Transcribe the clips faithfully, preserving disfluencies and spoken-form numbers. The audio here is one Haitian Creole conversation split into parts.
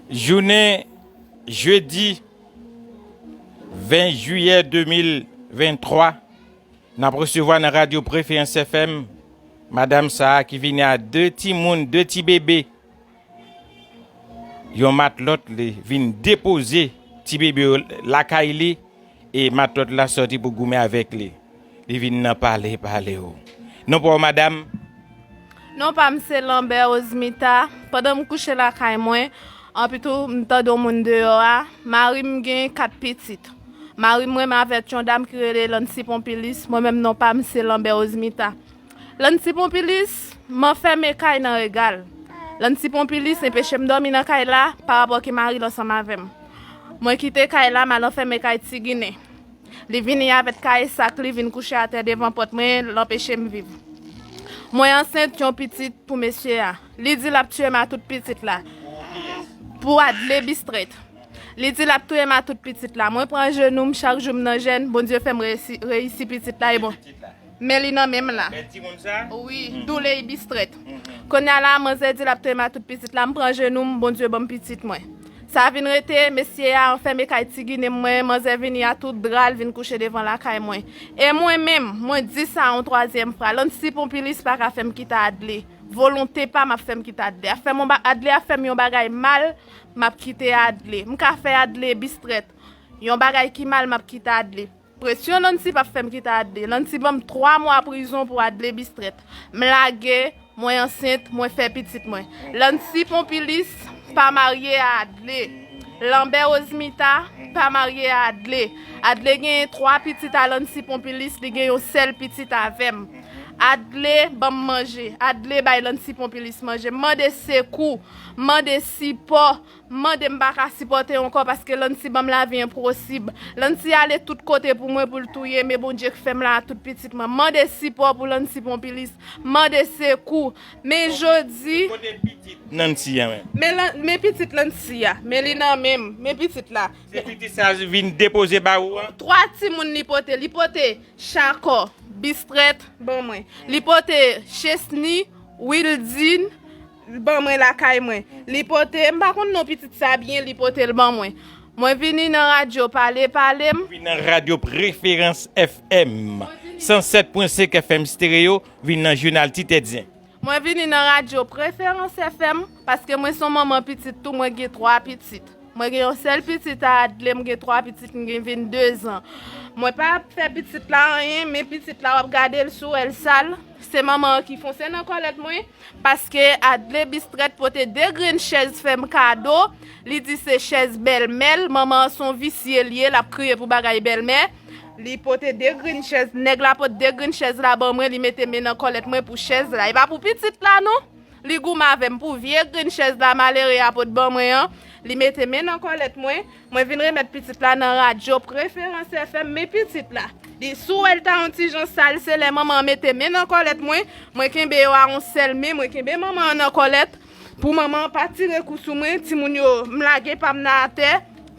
Jounen jedi ven jiyè de mil venntwa, n ap resevwa nan radyo Preferans F M madanm sa a ki vini a de timoun, de ti bebe. Yon matlòt li vin depoze ti bebe yo lakay li, e matlòt la sòti pou goumen avèk li. Li vin nan pale, pale yo. Non pa w, madanm? Non pa m se Lambert Osmita. Pandan m kouche lakay mwen, anpi tou m tande yon moun deyò a. Mari m gen kat pitit. Mari m renmen avèk yon dam ki rele Lancy Pompilus. Mwen menm non pa m se Lambert Osmita. Lancy Pompilus, m anfème kay nan Regal. Lancy Pompilus enpeche m dòmi nan kay la pa rapò ke mari l ansanm avè m. Mwen kite kay la, m al anfème kay Ti Ginen. Li vini avèk kay sak li, vin kouche atè devan pòt mwen, l anpeche m viv. Mwen ansent yon pitit pou mesye a. Li di l ap tiye m a tout pitit la. Pou Adlé Bistrèt. Li di l ap touye m a tout pitit la. Mwen pran jenou m, chak jou m nan jèn, Bondye fè m reyisi, reyisi pitit la, e bon. Men li nan men m la. Men timoun sa? Wi, Douley Bistrèt. Kounye a la, manzè di l ap touye m a tout pitit la, m pran jenou m, Bondye ban m pitit mwen. Sa vin rete, mesye a anfème kay Ti Ginen mwen, manzè vini a tout dra l, vin kouche devan lakay mwen. E mwen menm, mwen di sa yon twazyèm fwa, Lancy Pompilus pa ka fè m kite Adlé. Volonte pa m ap fè m kite Adlé. Ap fè m yon ba-, Adlé ap fè m yon bagay mal, m ap kite Adlé. M ka fè Adlé Bistrèt yon bagay ki mal, m ap kite Adlé. Presyon Lancy p ap fè m kite Adlé. Lancy ban m twa mwa prizon pou Adlé Bistrèt. M lage, mwen ansent, mwen fè pitit mwen. Lancy Pompilus pa marye a Adlé. Lambert Osmita pa marye a Adlé. Adlé genyen twa pitit a Lancy Pompilus, li gen yon sèl pitit avè m. Adlé ban m manje. Adlé bay Lancy Pompilus manje. M mande sekou, m mande sipò. M mande m pa ka sipòte ankò paske Lancy ban m lavi enposib. Lancy ale tout kote pou mwen pou l touye m, e Bondye k fè m la a tout pitit mwen. M mande sipò pou Lancy Pompilus. M mande sekou. Men jodi. Kote pitit Nancy a menm? Men Lan-, men pitit Lancy a. Men li nan men m. Men pitit la. Se pitit sa vin depoze ba ou an? Twa timoun li pote. Li pote Chakò, Bistrèt, ban mwen. Li pote Chesny, Wildine, ban mwen lakay mwen. Li pote, m pa konn non pitit sa byen, li pote l ban mwen. Mwen vini nan radyo Pale Pale m. Vin nan radyo Preferans F M, san sèt pwen senk F M stereo, vin nan jounal Ti Tèt Zen. Mwen vini nan radyo Preferans F M paske mwen se yon manman pitit tou, mwen gen twa pitit. Mwen gen yon sèl pitit a Adlé, m gen twa pitit, m gen vennde zan. Mwen pa ap fè pitit la anyen, men pitit la w ap gade l, si w wè l sal, se manman an ki fonse nan kòlèt mwen, paske Adlé Bistrèt pote de grenn chèz fè m kado, li di se chèz bèlmè l, manman an se yon visye l ye, l ap kriye pou bagay bèlmè. Li pote de grenn chèz, nèg la pot de grenn chèz la ban mwen, li mete men nan kòlèt mwen pou chèz la. E pa pou pitit la non. Li goumen avè m pou vye grenn chèz la malere a pot ban mwen an. Li mete men nan kòlèt mwen. Mwen vin remèt pitit la nan radyo Preferans F M. Men pitit la, li, si w wè l ta yon ti jan sal, se lè manman an mete men nan kòlèt mwen. Mwen kenbe yo a yon sèl men, mwen kenbe manman an nan kòlèt. Pou manman an pa tire kou sou mwen, timoun yo, m lage pa m nan atè,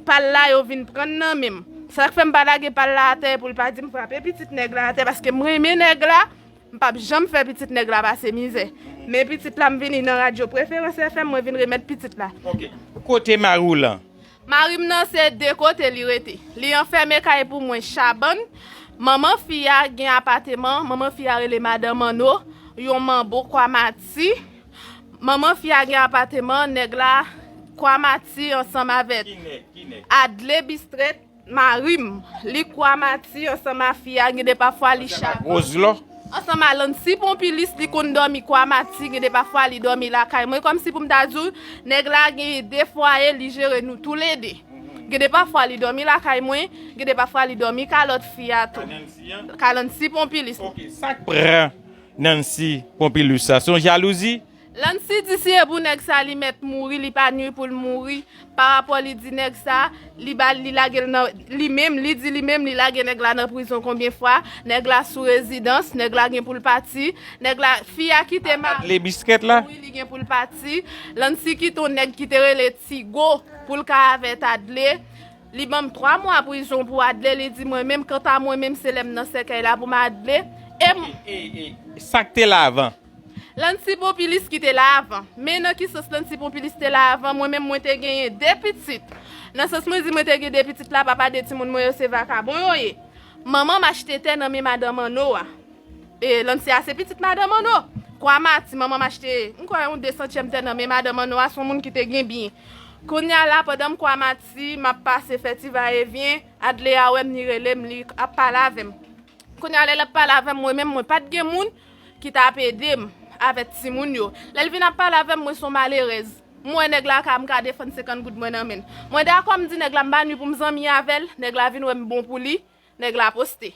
pa l la yo vin pran nan men m. Sa k fè m pa lage pa l la atè pou l pa di m frape pitit nèg la atè, paske m renmen nèg la, m p ap janm fè pitit nèg la pase mizè. Men pitit la, m vini nan radyo Preferans F M, mwen vin remèt pitit la. Ok. Kote mari w lan? Mari m nan se de kote li rete. Li anfème kay pou mwen Chabann. Manman fi a gen apateman, manman fi a rele Madan Manno, yon manbo Kwamati. Manman fi a gen apateman, nèg la Kwamati ansanm avèk Adlé Bistrèt, mari m. Li Kwamati ansanm a fi a, gen de pafwa li Chabann. Ansanm a Lancy Pompilus, li konn dòmi Kwamati, gen de pafwa li dòmi lakay mwen. Kòmsi pou m ta di w, nèg la gen de fwaye, li jere nou toulede. Gen de pafwa li dòmi lakay mwen, gen de pafwa li dòmi ka lòt fi a tou. Ka Lancy Pompilus. Ok, sa k pran Nancy Pompilus sa? Se yon jalouzi? Lancy di si e pou nèg sa li mèt mouri, li pa ni pou l mouri. Pa rapò li di nèg sa, li ba, li lage l nan, li menm, li di li menm li lage nèg la nan prizon konbyen fwa, nèg la sou rezidans, nèg la gen pou l pati, nèg la, fi a kite mari. Adlé Bistrèt la? Wi, li gen pou l pati. Lancy kite yon nèg ki te rele Tigo pou l ka avè Adlé. Li ban m twa mwa prizon pou Adlé, li di mwen menm, kanta mwen menm, se lè m nan sèkèy la pou m Adlé. E m- E, e, e, sa k te la avan? Lancy Pompilus ki te la avan. Men nan ki sans Lancy Pompilus te la avan, mwen menm mwen te genyen de pitit. Nan sans mwen di mwen te gen de pitit la, papa de timoun mwen yo se vakabon yo ye. Manman m achte tè nan men madan Manno a. E Lancy a se pitit madan Manno. Kwa Mati, manman m achte, m kwè yon de santyèm tè nan men madan Manno a, se yon moun ki te gen byen. Kounye a la, pandan m kwa Mati, m ap pase fè ti vayevyen, Adlea wè m, li rele m, li ap pale avè m. Kounye a lè l ap pale avè m, mwen menm, mwen pa t gen moun ki t ap ede m avèk timoun yo. Lè l vin ap pale avè m, mwen se yon malerèz. M wè nèg la ka, m ka defann senkant goud mwen nan men l. Mwen dakò, m di nèg la m pa ni pou m zanmi avè l, nèg la vin wè m bon pou li, nèg la poste.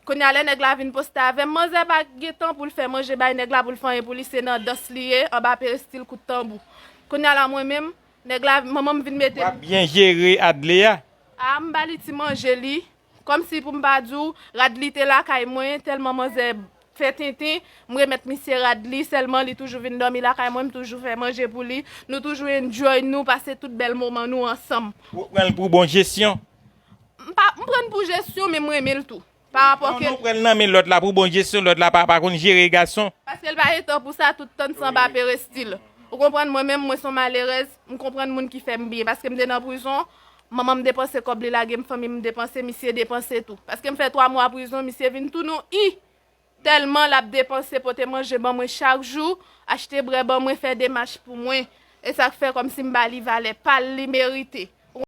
Kounye a lè nèg la vin poste avè m, manzè pa gen tan pou l fè manje bay nèg la, pou l fè anyen pou li, se nan dans li ye, anba perestil kout tanbou. Kounye a la mwen menm, nèg la, manman m vin mete m. W ap byen jere Adlea. A, m ba li ti manje li. Kòmsi pou m pa di w, rad li te lakay mwen, tèlman manzè fè tenten, m remèt misye rad li, sèlman li toujou vin dòmi lakay mwen, m toujou fè manje pou li, nou toujou enjoy nou, pase tout bèl moman nou ansanm. Ou pran l pou bon jesyon? M pa, m pran l pou jesyon, men m renmen l tou. Pa rapò ke. Non, non, pran l nan men lòt la pou bon jesyon, lòt la pa, pa konn jere gason. Paske l pa gen tan pou sa, tout tan s anba perestil. Ou konprann, mwen menm, mwen se yon malerèz, m konprann moun ki fè m byen, paske m te nan prizon, manman m depanse kòb li lage m, fanmi m depanse, misye depanse tou. Paske m fè twa mwa prizon, misye vin tounen yon i. Tèlman l ap depanse, pote manje ban mwen chak jou, achte brè ban mwen, fè demach pou mwen. E sa k fè kòmsi m ba li valè pa l li merite.